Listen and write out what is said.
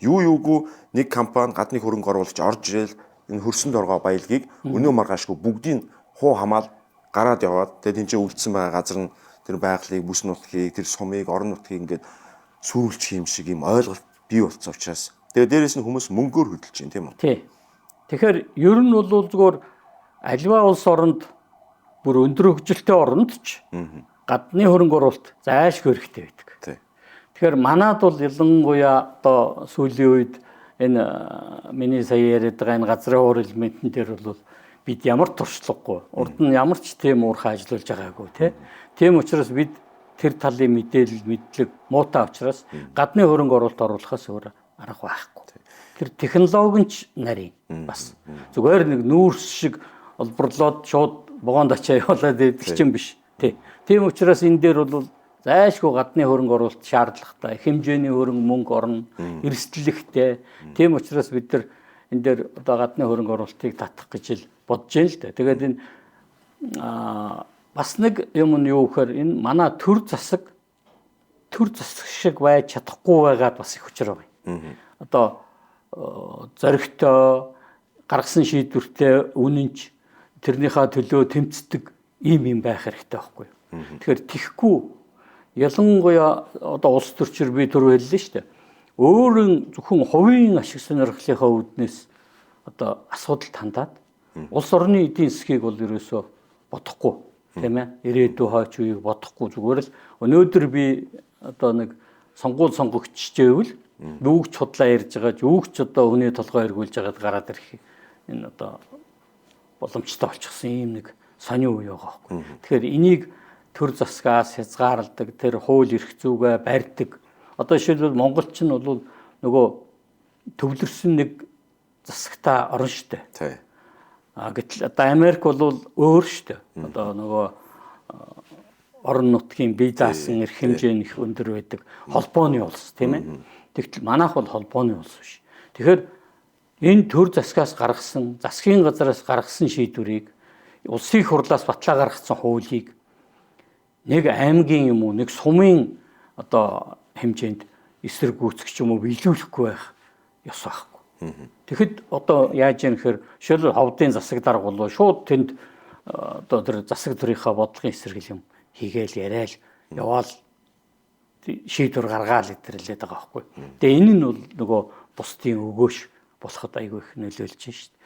Юу юугүй нэг компани гадны хөрөнгө оруулагч орж ирээл энэ хөрсөн доргоо баялагийг өнөө маргаашгүй бүгдийг хуу хамаал гараад яваад, тэгээд тэнцээ үлдсэн байгаа газар нь тэр байгалыг, бүс нутгийг, тэр сумыг, орон нутгийг ингээд сүрүүлчих юм шиг юм ойлголт бий болцсон учраас тэгээд дээрэс нь хүмүүс мөнгөөр хөдөлж байна, тийм үү? Тий. Тэгэхээр ер нь бол зүгээр альва улс оронд, бүр өндөр хөгжилтэй оронд ч гадны хөрөнгө оруулалт зайлшгүй хэрэгтэй байдаг. Тэгэхээр манад бол ялангуяа одоо сүүлийн үед энэ миний сая яриад байгаа энэ газрын уур элементэн дээр бол бид ямар туршлагагүй. Урд нь ямар ч тийм уурхай ажиллуулж байгаагүй, тий. Тийм учраас бид тэр талын мэдээлэл, мэдлэг муутай учраас гадны хөрөнгө оруулалт оруулахаас өөр арга байхгүй. Тэр технологи нь ч нарийн бас. Зүгээр нэг нүүрс шиг олборлоод шууд вагонд ачаа явуулаад идэх чинь биш. Тий. Тийм учраас энэ дээр бол зайлшгүй гадны хөрөнгө оруулалт шаардлагатай, хэмжээний хөрөнгө мөнгө орно, эрсдлэгтэй. Тийм учраас бид нар энэ дээр одоо гадны хөрөнгө оруулалтыг татах гэж л бодож байна л да. Тэгээд энэ бас нэг юм нь юу гэхээр энэ манай төр засаг шиг байж чадахгүй байгаад бас их учир байгаа юм. Одоо зоригтой, гаргасан шийдвэртэй, үнэнч, тэрнийхээ төлөө тэмцдэг ийм юм байх хэрэгтэй байхгүй юу. Тэгэхээр тийхгүй, ялангуяа одоо улс төрчөр би түрүү хэллээ шүү дээ. Өөрийн зөвхөн хувийн ашиг сонирхлынхаа үүднээс одоо асуудал хандаад улс орны эдийн засгийг бол ерөөсөө бодохгүй, тийм ээ, ирээдүй хойч үеийг бодохгүй, зүгээр л өнөөдөр би одоо нэг сонгуул сонгогдчихжээвэл нүгч худлаа ярьж байгаа ч үүгч одоо хүний толгой эргүүлж байгаад гараад ирэх энэ одоо боломжтой болчихсон ийм нэг сонин үе байгаа байхгүй. Тэгэхээр энийг төр засгаас хязгаарладаг, тэр хууль эрх зүйгээ барьдаг. Одоо жишээлбэл, Монголч нь бол нөгөө төвлөрсөн нэг засагтай орн штэ. А гэтэл одоо Америк бол өөр штэ. Одоо нөгөө орон нутгийн бие даасан эрх хэмжээ нь их өндөр байдаг холбооны улс, тийм ээ. Тэгтэл манайх бол холбооны улс биш. Тэгэхээр энэ төр засгаас гаргасан, засгийн газраас гаргасан шийдвэрийг, улсын их хурлаас батлаа гаргасан хуулийг нэг аймгийн юм уу, нэг сумын одоо хэмжээнд эсэргүүцэх ч юм уу биелүүлэхгүй байх ёс байхгүй. Тэгэхэд одоо яаж юм гэхээр жишээлбэл, ховдын засаг дарга болоо шууд тэнд одоо тэр засаг төрийнхөө бодлогын эсрэг юм хийгээл яриад яваал шийдвэр гаргаал гэдэрлээд байгаа байхгүй. Тэгээ энэ нь бол нөгөө бусдын өгөөш болоход айгүй их нөлөөлж шít.